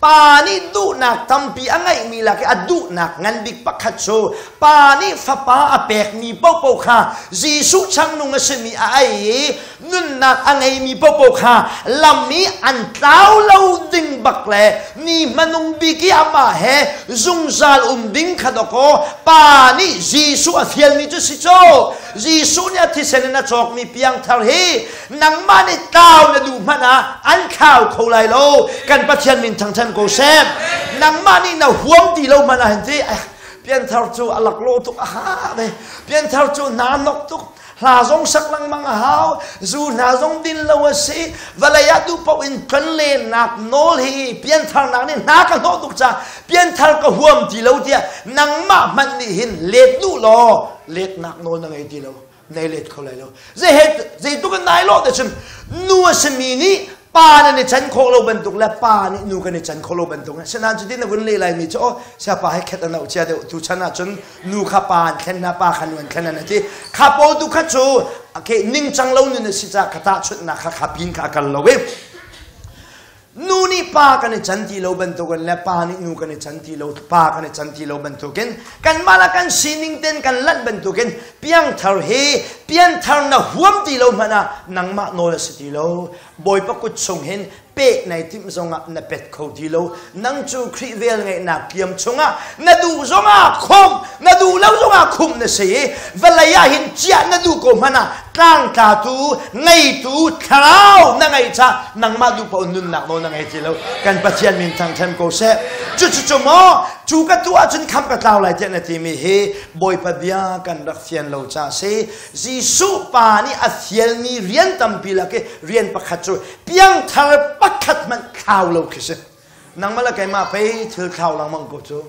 Pa nih duhnak tampi a ngeihmi lak i a duhnak ngan bik pakhat cu Pa nih Fapa a pekmi paohpaoh kha Jesuh changnung a simi a ei i nunnak a ngeimi paohpaoh kha lam i an tlau lo ding bak le ni hmanung bik i amah he zungzal um ding kha dawkaw Pa nih Jesuh a fialmi cu si cu. Jesuh nih a thisen in a cawkmi piangthar hi nangmah nih tlau na duh hmanh ah an thlau kho lai lo. Kan Pathian min thangthan ko seh. Nangmah nih na huam ti lo hmanh ah hin ti pianthar cu a laklawh tuk a ha ve, pianthar cu hna nok tuk, hla zong sak lengmang a hau, zu hna zong din lo a si, vawlei ah duh paoh in tlonlennak nawl hi piantharnak nih hna ka hnawh tuk ca pianthar ka huam ti lo tiah nangmah hmanh nih hin let duh law letnak nawl na ngei ti lo, nei let kho lai lo. Zeitluk in nai lawh te cun nu a simi nih pa nan i chan khawh lo bantuk le pa nih nu kan i chan khawh lo bantuk. Asinain cutin na vun leh laimi cu, oh, siapa he khet an chia deuh, tu chan ahcun nu kha pa an thlen hna, pa kha nu an thlen an ti. Kha pawl tu kha cu okay, ningcang lo nun a si caah kha tahchunhnak kha kha pin kha a kal lo i nu nih pa kan i can ti lo bantukin le pa nih nu kan i can ti lo, pa kan i can ti lo bantukin kanmah le kan sining ten kan lanh bantukin piangthar hi pianthar na huam ti lo hmanh ah nangmah nawl a si ti lo. Bawipa kut chung hin pek nai timh zongah na pet kho ti lo. Nang cu Khrih vel ngeihnak kiam chungah na duh zongah khumh, na duh lo zongah khumh na si i vawlei ah hin ciah na duh ko hmanh ah tlangtlatu ngeitu thlarau na ngei ca nangmah duh paoh nunnak nawl na ngei ti lo. Kan Pathian min thangthan ko seh. Cucu cu maw cu ka tuah ahcun khamh ka tlau lai tiah na timi hi Bawipa bia kan rak fian lo ca si. Jesuh Pa nih a fialmi rian tampi lak i rian pakhat cu piangthar pakhat hmanh thlau lo khi si. Nangmah le keimah pei thil thlau lengmang ko cu.